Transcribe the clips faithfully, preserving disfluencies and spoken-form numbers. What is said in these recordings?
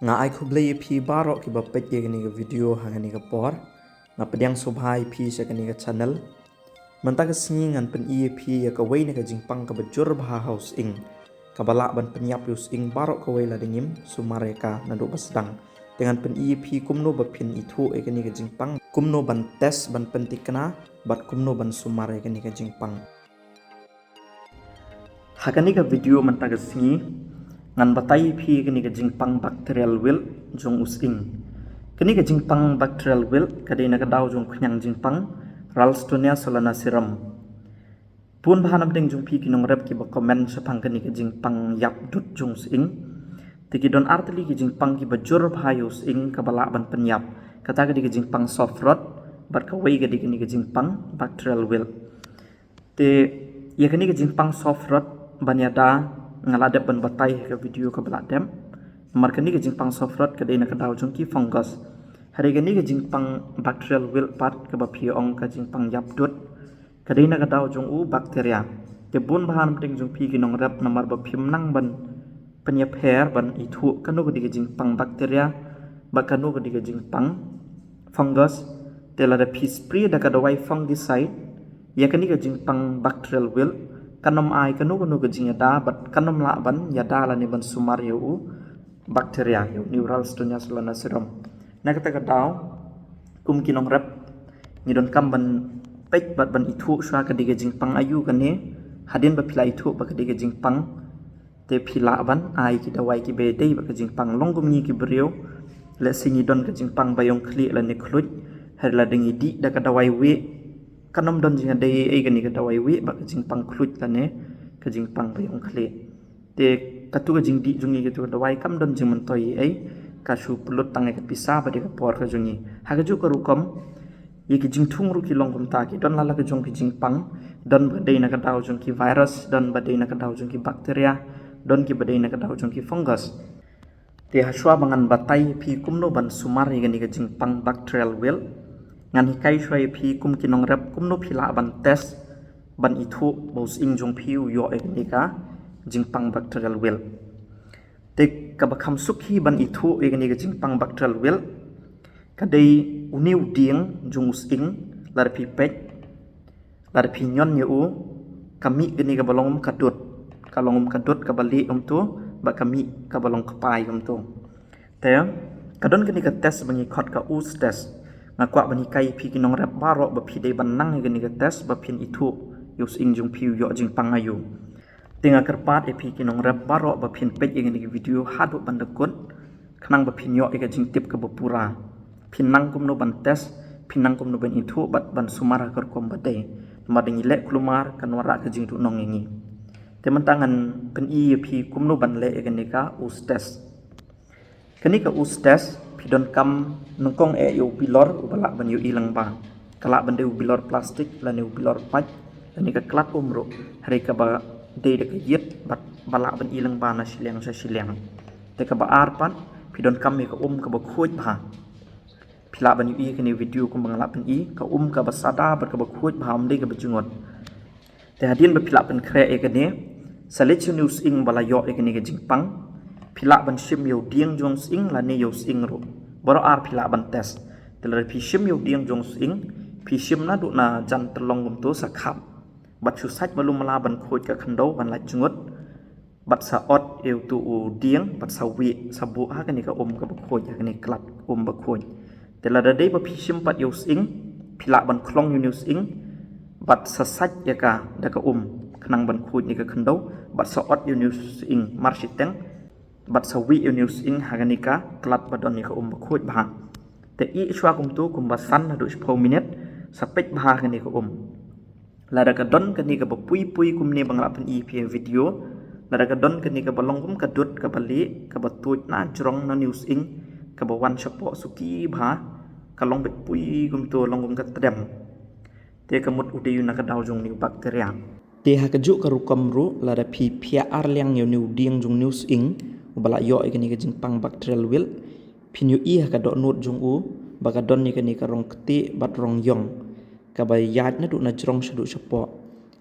Nga ai khublei ïa phi baroh kiba peit ïa kane ka video ha kane ka por. Nga pdiang sngewbha ïa phi sha kane ka channel. Mynta ka sngi ngan pyni ïa phi ïa kawei na ka jingpang kaba jur bha ha u sying, kaba lah ban pynïap ïa u sying baroh kawei lada ngim sumar ïa ka naduh ba sdang. Te ngan pyni ïa phi kumno ba phin ithuh ïa kane ka jingpang, kumno ban test, ban pynthikna, bad kumno ban sumar ïa kane ka jingpang. Ha kane ka video mynta ka sngi ngan batai ïa phi kane ka jingpang bacterial wilt jong u sying. Kane ka jingpang bacterial wilt ka dei na ka daw jong u khñiang jingpang Ralstonia solanacearum. Bun bha na pdeng jong phi ki nongrep kiba comment shaphang kane ka jingpang ïap dud jong u sying. Te ki don ar tylli ki jingpang kiba jur bha ïa u sying kaba lah ban pynïap. Kata ka dei ka jingpang soft rot, bad kawei ka dei kane ka jingpang bacterial wilt. Te ïa kane ka jingpang soft rot ban ïada nga la dep ban batai ha ka video kaba la dep. Namar kane ka jingpang soft rot ka dei na ka daw jong ki fungus. Hynrei kane ka jingpang bacterial wilt pat kaba phi ong ka jingpang ïap dud, ka dei na ka daw jong u bacteria. Te bun bha na pdeng jong phi ki nongrep namar ba phim nang ban pynïapher ban ithuh kano ka dei ka jingpang bacteria bad kano ka dei ka jingpang fungus. Te lada phi spray da ka dawai fungicide ïa kane ka jingpang bacterial wilt, kan ym ai kano kano ka jingïada bad kan ym lah ban ïada lane ban sumar ïa u bacteria, ïa u Ralstonia solanacearum. Na kata ka daw kum ki nongrep ngi donkam ban peit bad ban ithuh shuwa ka dei ka jingpang aïu kane. Hadien ba phi la ithuh ba ka dei ka jingpang, te phi lah ban ai ki dawai kiba dei bad ka jingpang. Long kum ngi ki briew, lehse ngi don ka jingpang ba ïong khlieh lane khluit, hynrei lada ngi dih da ka dawai wieh, kan ym don jingïadei ei ei kane ka dawai wieh bad ka jingpang khluit lane ka jingpang ba ïong khlieh. Te katu ka jingdih jong ngi katu ka dawai kam don jingmyntoi ei ei, ka shu pynlut tang ïa ka pisa bad ïa ka por ka jong ngi. Ha kajuh ka rukom ïa ki jingthung ruh ki long kumta, ki don la la ka jong ki jingpang, don ba dei na ka daw jong ki virus, don ba dei na ka daw jong ki bacteria, don kiba dei na ka daw jong ki fungus. Te ha shuwa ba ngan batai ïa phi kumno ban sumar ïa kane ka jingpang bacterial wilt, ngan hikai shuwa ïa phi kum ki nongrep kumno phi lah ban test ban ithuh ba u sying jong phi u ïoh ïa kane ka jingpang bacterial wilt. Te kaba kham suk hi ban ithuh ïa kane ka jingpang bacterial wilt ka dei une u dieng jong u sying. Lada phi peit, lada phi ñion ïa u, ka mih kane kaba long kum ka dud, ka long kum ka dud kaba lieh kumto, bad ka mih kaba long kpai kumto. Te ka don kane ka test ba ngi khot ka Oss test. Nga kwah ban hikai ïa phi ki nongrep baroh ba phi dei ban nang ïa kane ka test ba phin ithuh ïa u sying jong phi u ïoh jingpang aïu. Te nga kyrpad ïa phi ki nongrep baroh ba phin peit ïa kane ka video haduh ban da kut, khnang ba phin ïoh ïa ka jingtip kaba pura. Phin nang kumno ban test, phin nang kumno ban ithuh bad ban sumar ha ka rukom ba dei. Namar da ngi leh kulmar kan wanrah ka jingduhnong ïa ngi. Te mynta ngan pyni ïa phi kumno ban leh ïa kane ka Oss test. Kane ka Oss test phi donkam nyngkong eh ïa u bilor uba lah ban ïohi lyngba. Ka lah ban dei u bilor plastik lane u bilor pait lane ka klat um ruh, hynrei kaba dei da ka ïit bad ba lah ban i lyngba na shiliang sha shiliang. Te kaba ar pat phi donkam ïa ka um kaba khuid bha. Phi lah ban ïohi kane video kumba nga lah pyni, ka um kaba sada bad kaba khuid bha, ym dei kaba jngut. Te hadien ba phi lah pynkhreh ïa kane, sa leit sha une u sying ba la ïoh ïa kane ka jingpang, phi lah ban shim ïa u dieng jong u sying lane ïa u sying ruh. Baroh ar phi lah ban test. Te lada phi shim ïa u dieng jong u sying, phi shim naduh na jan tyllong kumto sa khap. Bad shu sait malu mala ban khuid ka khyndew ban lait jngut. Bad sa ot ïa uto u dieng bad sa wieh, sa buh ha kane ka um kaba khuid, ha kane ka klat um ba khuid. Te lada dei ba phi shim pat ïa u sying, phi lah ban khlong ïa une u sying bad sa sait ïa ka da ka um khnang ban khuid ïa ka khyndew, bad sa ot ïa une u sying marshiteng bad sa wieh ïa une u sying ha kane ka klat ba don ïa ka um ba khuid bha. Te ïeh shuwa kumto kumba san haduh shiphew minit, sa peit bha ha kane ka um. Lada ka don kane kaba pui pui kumne ba nga lah pyni ïa phi ha video, lada ka don kane kaba long kum ka dud kaba lieh kaba tuid na jrong na une u sying, kaba wan shapoh suki bha, ka long beit pui kumto, long kum ka tdem, te ka mut u dei na ka daw jong une u bacteria. Te ha kajuh ka rukom ruh, lada phi phiah ar liang ïa une u dieng jong une u sying uba la ïoh ïa kane ka jingpang bacterial wilt, phin ïohi ha ka dohnud jong u ba ka don ïa kane ka rong ktieh bad rong ïong kaba ïaid naduh na jrong shaduh shapoh.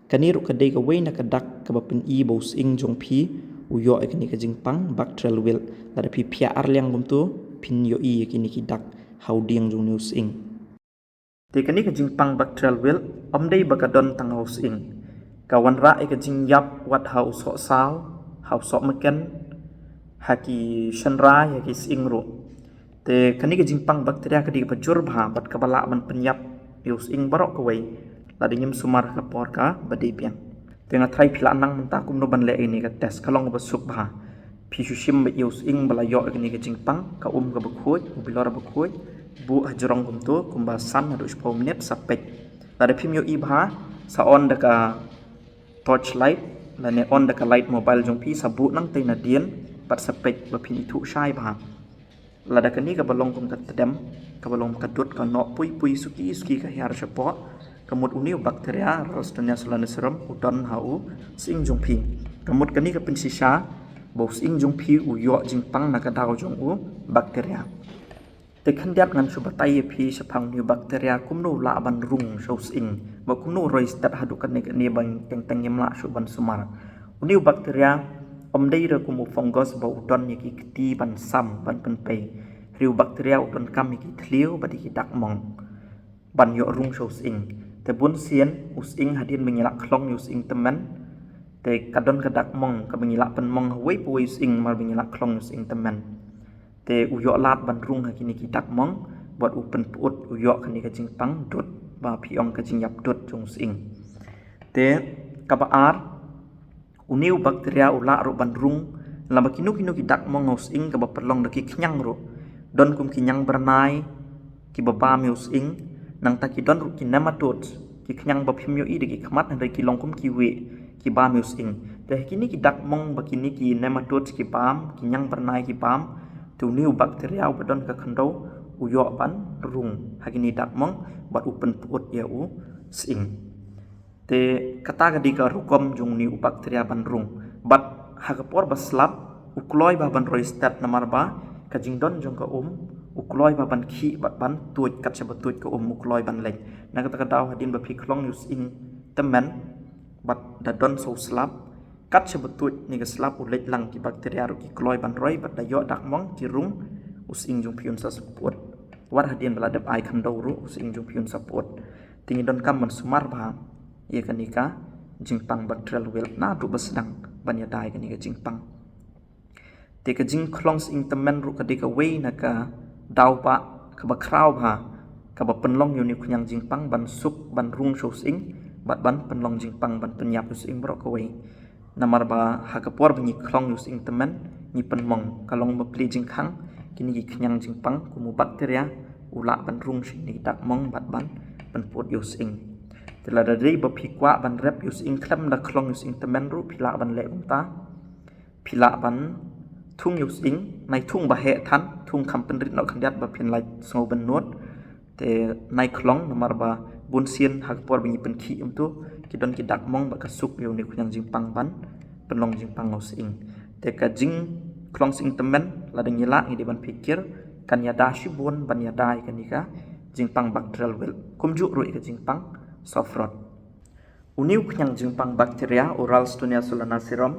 Kane ruh ka dei kawei na ka dak kaba pyni ba u sying jong phi u ïoh ïa kane ka jingpang bacterial wilt. Lada phi phiah ar liang kumto, phin ïohi ïa kine ki dak ha u dieng jong une u sying. Te kane ka jingpang bacterial wilt ym dei ba ka don tang ha u sying. Ka wanrah ïa ka jingïap wat ha u sohsaw, ha u sohmynken, ha ki shynrai, ha ki sying ruh. Te kane ka jingpang bacteria ka dei kaba jur bha bad kaba lah ban pynïap ïa u sying baroh kawei lada ngim sumar ha ka por kaba dei biang. Te nga tharai phi lah nang mynta kumno ban leh ïa kane ka test, ka long kaba suk bha. Phi shu shim beit ïa u sying ba la ïoh ïa kane ka jingpang, ka um kaba khuid, u bilor ba khuid, buh hajrong kumto kumba san haduh shiphew minit sa peit. Lada phim ïohi bha, sa on da ka torchlight lane on da ka light mobile jong phi, sa buh nangtei nadien bad sa peit ba phin ithuh shai bha. Lada kane kaba long kum ka tdem, kaba long ka dud, ka noh pui pui, suki suki ka hiar shapoh, ka mut une u bacteria Ralstonia solanacearum u don ha u sying jong phi. Ka mut kane ka pynshisha ba u sying jong phi u ïoh jingpang na ka daw jong u bacteria. Te khyndiat ngan shu batai ïa phi shaphang une u bacteria kumno u lah ban rung sha u sying, bad kumno u roi stet haduh katne katne ba teng teng ngim lah shuh ban sumar. Une u bacteria ym dei re kum u fungus ba u don ïa ki kti ban sam ban pynpei. Hynrei u bacteria u donkam ïa ki thliew bad ïa ki dak mong ban ïoh rung sha u sying. Te bunsien u sying hadien ba ngi lah khlong ïa u sying tymmen, te ka don ka dak mong kaba ngi lah pynmong ha uwei pa uwei u sying namar ba ngi lah khlong ïa u sying tymmen. Te u ïoh lad ban rung ha kine ki dak mong bad u pynpyut, u ïoh kane ka jingpang dud ba phi ong ka jingïap dud jong u sying. Te kaba ar, une u bacteria u lah ruh ban rung lada kino kino ki dak mong ha u sying kaba pynlong da ki khñiang ruh. Don kum ki khñiang byrnai kiba bam ïa u sying, nangta ki don ruh ki nematodes, ki khñiang ba phim ïohi da ki khmat hynrei ki long kum ki wieh, ki bam ïa u sying. Te ha kine ki dak mong ba kine ki nematodes ki bam, ki khñiang byrnai ki bam, te une u bacteria uba don ka khyndew u ïoh ban rung ha kine ki dak mong bad u pynpyut ïa u sying. Te kata ka dei ka rukom jong une u bacteria ban rung. Bad ha ka por ba slap u kloi bha ban roi stet namar ba ka jingdon jong ka um u kloi bha ban khih bad ban tuid, kat shaba tuid ka um u kloi ban leit. Na kata ka daw hadien ba phi khlong ïa u sying tymmen bad da don sa u slap, kat shaba tuid ne ka slap u leit lang, ki bacteria ruh ki kloi ban roi bad da ïoh dak mong ki rung, u sying jong phi un sa pyut. Wat hadien ba la dep ai khyndew ruh u sying jong phi un sa pyut. Te ngi donkam ban sumar bha ïa kane ka jingpang bacterial wilt naduh ba sdang ban ïada ïa kane ka jingpang. Te ka jingkhlong sying tymmen ruh ka dei kawei na ka daw ba kaba khraw bha kaba pynlong ïa une u khñiang jingpang ban suk ban rung sha u sying bad ban pynlong jingpang ban pynïap ïa u sying baroh kawei. Namar ba ha ka por ba ngi khlong ïa u sying tymmen ngi pynmong, ka long ba plie jingkhang, kine ki khñiang jingpang kum u bacteria u lah ban rung sha kine ki dak mong bad ban pynpyut ïa u sying. Te lada dei ba phi kwah ban rep ïa u sying khlem da khlong ïa u sying tymmen ruh phi lah ban leh kumta. Phi lah ban thung ïa u sying, nai thung ba heh than, thung kham pynrit noh khyndiat ba phin lait sngew bynnud. Te nai khlong namar ba bunsien ha ka por ba ngi pynkhih kumto ki don ki dak mong bad ka suk ïa une u khñiang jingpang ban pynlong jingpang ha u sying. Te ka jingkhlong sying tymmen lada ngi lah ngi dei ban pyrkhat kan ïada shibun ban ïada ïa kane ka jingpang bacterial wilt. Kumjuh ruh ïa ka jingpang soft rot. Une u khñiang jingpang bacteria u Ralstonia solanacearum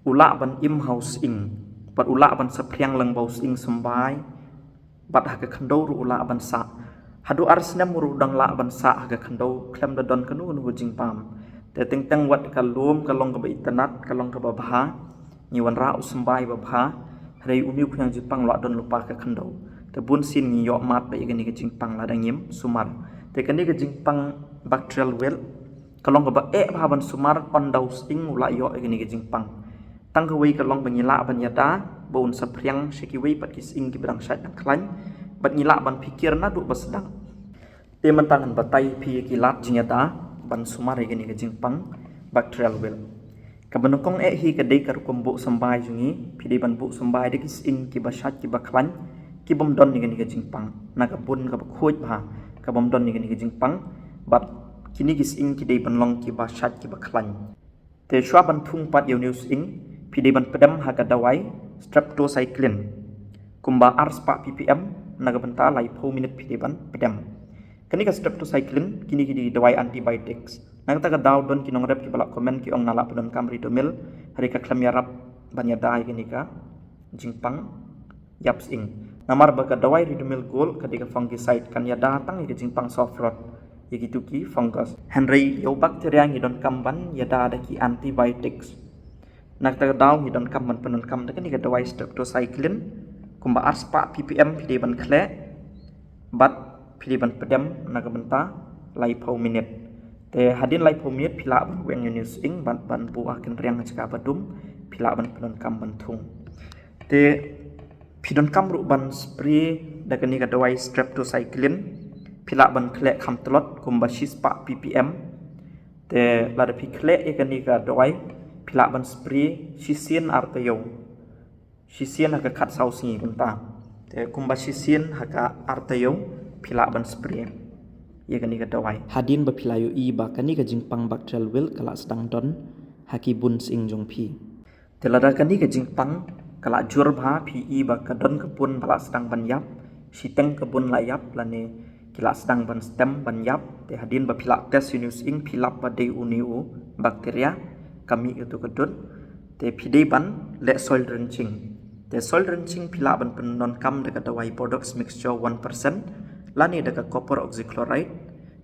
u lah ban im ha u sying bad u lah ban saphriang lang ba u sying symbai bad ha ka khyndew ruh u lah ban sah. Haduh ar snem ruh u dang lah ban sah ha ka khyndew khlem da don kano kano ka jingbam. Te teng teng wat ka lum ka long kaba itynnad, ka long kaba bha, ngi wanrah u symbai ba bha, hynrei une u khñiang jingpang u lah don lypa ha ka khyndew. Te bunsien ngi ïoh mad bha ïa kane ka jingpang lada ngim sumar. Te kane ka jingpang bacterial wilt ka long kaba eh bha ban sumar, ynda u sying u lah ïoh ïa kane ka jingpang. Tang kawei ka long ba ngi lah ban ïada ba un saphriang sha kiwei pat ki sying kiba dang shait dang khlaiñ bad ngi lah ban pyrkhat naduh ba sdang. Te mynta ngan batai ïa phi ïa ki lad jingïada ban sumar ïa kane ka jingpang bacterial wilt. Kaba nyngkong eh hi ka dei ka rukom buh symbai jong ngi, phi dei ban buh symbai da ki sying kiba shait kiba khlaiñ kibym don ïa kane ka jingpang, na ka bun kaba khuid bha kabym don ïa kane ka jingpang bad kine ki sying ki dei ban long kiba shait kiba khlaiñ. Te shuwa ban thung pat ïa une u sying phi dei ban pdem ha ka dawai streptocycline kumba ar spah ppm na ka bynta laiphew minit phi dei ban pdem. Kane ka streptocycline kine ki dei dawai antibiotics. Na kata ka daw don ki nongrep kiba la comment ki ong na lah pyndonkam Ridomil, hynrei ka khlem ïarap ban ïada ïa kane ka jingpang ïap sying. Namar ba ka dawai Ridomil Gold ka dei ka fungicide, kan ïada tang ïa ka jingpang soft rot, ïa kitu ki fungus. Hynrei ïa u bacteria ngi donkam ban ïada da ki antibiotics. Na kata ka daw ngi donkam ban pyndonkam da kane ka dawai streptocycline kumba arspah P P M phi dei ban khleh bad phi dei ban pdem na ka bynta laiphew minit. Te hadien laiphew minit phi lah ban weng ïa une u sying bad ban buh ha kynriang ha jaka ba dum, phi lah ban pyndonkam ban thung. Te phi donkam ruh ban spray da kane ka dawai streptocycline, phi lah ban khleh kham tlot kumba shispah P P M. Te lada phi khleh ïa kane ka dawai phi lah ban spray shisien ar taïew. Shisien ha ka khatsaw sngi kumta. Te kumba shisien ha ka ar taïew phi lah ban spray ïa kane ka dawai. Hadien ba phi la ïohi ba kane ka jingpang bacterial wilt ka la sdang don ha ki bun sying jong phi. Te lada kane ka jingpang ka la jur bha, phi i ba ka don ka bun ba la sdang ban ïap, shiteng ka bun la ïap lane ki la sdang ban stem ban ïap. Te hadien ba phi la test ïa une u sying phi lap ba dei une u bacteria ka mih ïa utu ka dud. Te phi dei ban leh soil drenching. Te soil drenching phi lah ban pyndonkam da ka dawai Bordeaux mixture one percent lane da ka copper oxychloride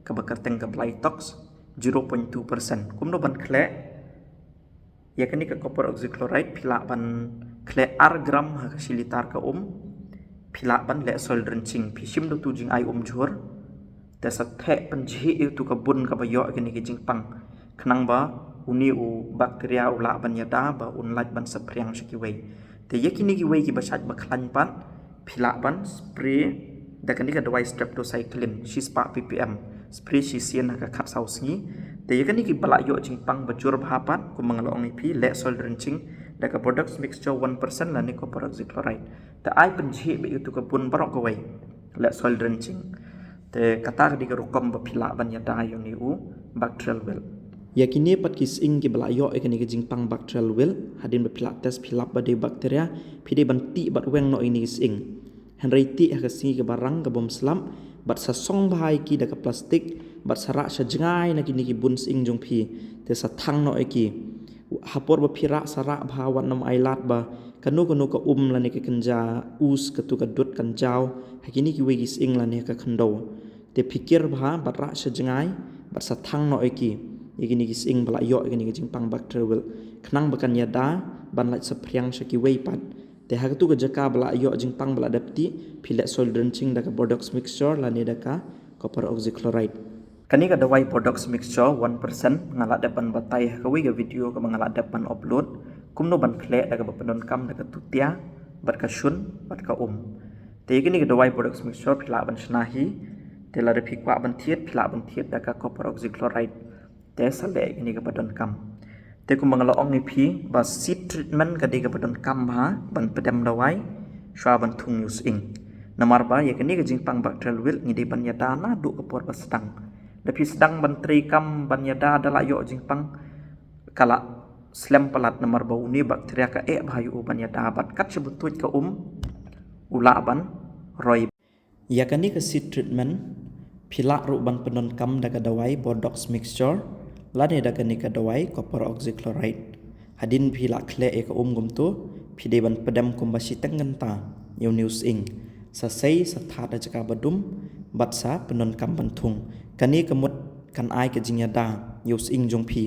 kaba kyrteng ka Blytox zero point two percent. Kumno ban khleh? Ïa kane ka copper oxychloride phi lah ban khleh ar gram ha ka shi litar ka um. Phi lah ban leh soil drenching, phi shim da utu jingai um jhur. Te sa theh pynjhieh ïa utu ka bun kaba ïoh ïa kane ka jingpang, khnang ba une u bacteria u lah ban ïada ba un lait ban saphriang sha kiwei. Te ïa kine kiwei kiba shait ba khlaiñ pat phi lah ban spray da kane ka dawai streptocycline shispah P P M, spray shisien ha ka khatsaw sngi. Te ïa kine kiba la ïoh jingpang ba jur bha pat, kumba nga la ong ïa phi, leh soil drenching da ka Bordeaux mixture one percent lane copper oxychloride. Te ai pynjhieh beit ïa utu ka bun baroh kawei, leh soil drenching. Te kata ka dei ka rukom ba phi lah ban ïada ïa une u bacterial wilt. Ïa kine pat ki sying kiba la ïoh ïa kane ka jingpang bacterial wilt, hadien ba phi la test phi lap ba dei bacteria, phi dei ban tih bad weng noh ïa kine ki sying. Hynrei tih ha ka sngi kaba rang kabym slap, bad sa song bha ïa ki da ka plastik, bad sa rah sha jngai na kine ki bun sying jong phi, te sa thang noh ïa ki. Ha por ba phi rah sa rah bha, wat nym ailad ba kano kano ka um lane ka kynja us katu ka dud kan jaw ha kine kiwei ki sying lane ha ka khyndew. Te pyrkhat bha bad rah sha jngai bad sa thang noh ïa ki, ïa kine ki sying ba la ïoh ïa kane ka jingpang bacterial wilt, khnang ba kan ïada ban lait saphriang sha kiwei pat. Te ha katu ka jaka ba la ïoh jingpang ba la dep tih, phi leh soil drenching da ka Bordeaux mixture lane da ka copper oxychloride. Kane ka dawai Bordeaux mixture one percent nga la dep ban batai ha kawei ka video kaba nga la dep ban upload, kumno ban khleh da kaba pyndonkam da ka tutia bad ka shun bad ka um. Te ïa kane ka dawai Bordeaux mixture phi lah ban shna hi. Te lada phi kwah ban thied, phi lah ban thied da ka copper oxychloride. Te sa leh ïa kane kaba donkam. Te kumba nga la ong ïa phi ba seed treatment ka dei kaba donkam bha ban pdem dawai shuwa ban thung ïa u sying. Namar ba ïa kane ka jingpang bacterial wilt ngi dei ban ïada naduh ka por ba sdang. Da phi sdang ban trei kam ban ïada da la ïoh jingpang, ka la slem palat, namar ba une u bacteria ka eh bha ïa u ban ïada bad kat shaba tuid ka um u lah ban roi. Ïa kane ka seed treatment phi lah ruh ban pyndonkam da ka dawai Bordeaux mixture lane da kane ka dawai copper oxychloride. Hadien phi la khleh ïa ka um kumto, phi dei ban pdem kumba shiteng kynta ïa une u sying. Sa sei sa thad ha jaka ba dum bad sa pyndonkam ban thung. Kane ka mut kan ai ka jingïada ïa u sying jong phi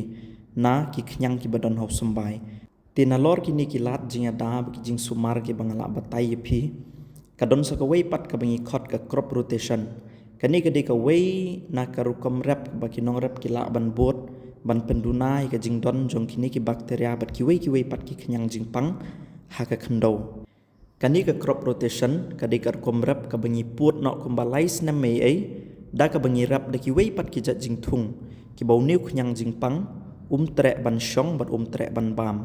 na ki khñiang kiba don ha u symbai. Te nalor kine ki lad jingïada bad ki jingsumar kiba nga la batai ïa phi, ka don sa kawei pat kaba ngi khot ka crop rotation. Kane ka dei kawei na ka rukom rep ba ki nongrep ki lah ban bud ban pynduna ïa ka jingdon jong kine ki bacteria bad kiwei kiwei pat ki khñiang jingpang ha ka khyndew. Kane ka crop rotation ka dei ka rukom rep kaba ngi pud noh kumba lai snem eiei, da kaba ngi rep da kiwei pat ki jait jingthung kiba une u khñiang jingpang um treh ban shong bad um treh ban bam.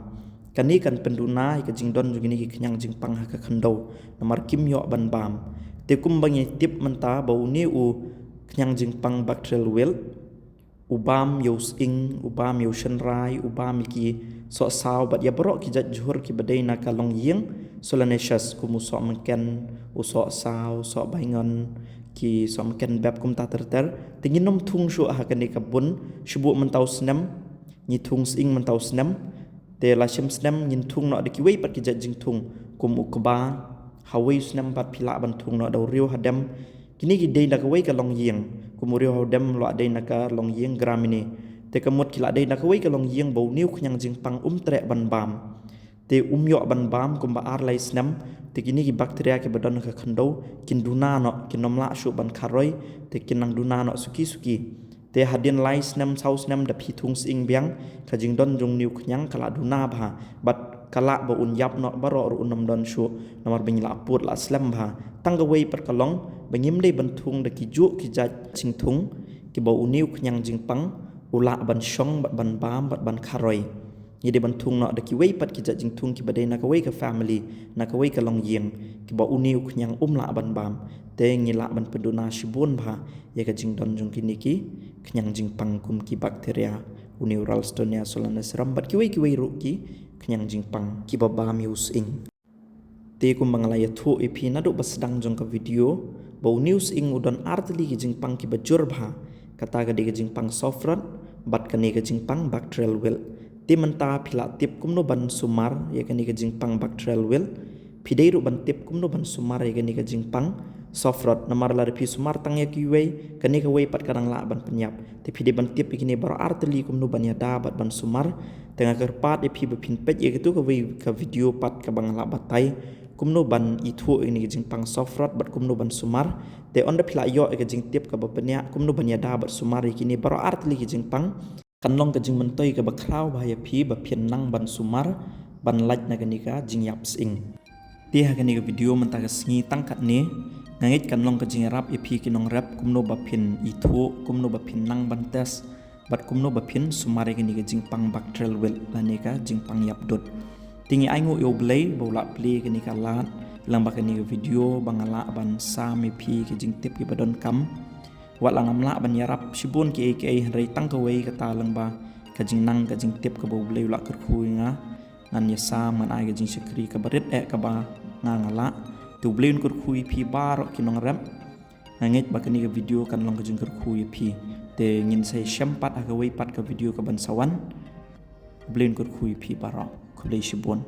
Kane kan pynduna ïa ka jingdon jong kine ki khñiang jingpang ha ka khyndew, namar kim ïoh ban bam. Te kumba ngi tip mynta ba une u khñiang jingpang bacterial wilt u bam ïa u sying, u bam ïa u shynrai, u bam ïa ki sohsaw bad ïa baroh ki jait jhur kiba dei na ka longïing solanaceous, kum u sohmynken, u sohsaw, u sohbaingon, ki sohmynken bep kumta ter ter. Te ngin ym thung shuh ha kane ka bun, shu buh mynta u snem, ngi thung sying mynta u snem. Te la shim snem ngin thung noh da kiwei pat ki jait jingthung, kum u kba, ha wei u snem pat phi lah ban thung noh da u riew hadem. Kine ki dei na kawei ka longïing, kum u riew hadem la dei na ka longïing Gramineae. Te ka mut ki la dei na kawei ka longïing ba une u khñiang jingpang um treh ban bam. Te um ïoh ban bam kumba ar lai snem, te kine ki bacteria kiba don ha ka khyndew kin duna noh, kin ym lah shuh ban kharoi, te kin nang duna noh suki suki. Te hadien lai snem saw snem da phi thung sying biang, ka jingdon jong une u khñiang ka la duna bha, bad ka lah ba un ïap noh baroh ruh un ym don shuh, namar ba ngi la put la slem bha. Tang kawei pat ka long ba ngim dei ban thung da kijuh ki jait jingthung kiba une u khñiang jingpang u lah ban shong bad ban bam bad ban kharoi. Ngi dei ban thung noh da kiwei pat ki jait jingthung kiba dei na kawei ka family, na kawei ka longïing, kiba une u khñiang um lah ban bam. Te ngi lah ban pynduna shibun bha ïa ka jingdon jong kine ki khñiang jingpang kum ki bacteria, une u Ralstonia solanacearum bad kiwei kiwei ruh ki khñiang jingpang kiba bam ïa u sying. Te kumba nga la ïathuh ïa phi naduh ba sdang jong ka video, ba une u sying u don artylli ki jingpang kiba jur bha, kata ka dei ka jingpang soft rot bad kane ka jingpang bacterial wilt. Te mynta phi lah tip kumno ban sumar ïa kane ka jingpang bacterial wilt. Phi dei ruh ban tip kumno ban sumar ïa kane ka jingpang soft rot, namar lada phi sumar tang ïa kiwei, kane kawei pat ka dang lah ban pynïap. Te phi dei ban tip ïa kine baroh artylli kumno ban ïada bad ban sumar. Te nga kyrpad ïa phi ba phin peit ïa katu kawei ka video pat kaba nga lah batai kumno ban ithuh ïa kane ka jingpang soft rot bad kumno ban sumar. Te ynda phi lah ïoh ïa ka jingtip kaba bniah kumno ban ïada bad sumar ïa kine baroh artylli ki jingpang, kan long ka jingmyntoi kaba khraw bha ïa phi ba phin nang ban sumar ban lait na kane ka jingïap sying. Te ha kane ka video mynta ka sngi tang katne, nga ngeit kan long ka jingïarap ïa phi ki nongrep kumno ba phin ithuh, kumno ba phin nang ban test, bad kumno ba phin sumar ïa kane ka jingpang bacterial wilt lane ka jingpang ïap dud. Te ngi ainguh ïa U Blei ba u lah plie ïa kane ka lad, lyngba kane ka video ba nga lah ban sam ïa phi ki jingtip kiba donkam. Wat la ngam lah ban ïarap shibun kiei kiei hynrei tang kawei kata lyngba ka jingnang ka jingtip kaba U Blei u lah kyrkhu ïa nga, ngan ïasam, ngan ai ka jingshakri kaba rit eh kaba nga nga lah. Te U Blei un kyrkhu ïa phi baroh ki nongrep. Nga ngeit ba kane ka video kan long ka jingkyrkhu ïa phi. Te ngin sa ïashem pat ha kawei pat ka video kaban sa wan. U Blei un kyrkhu ïa phi baroh. Khublei shibun.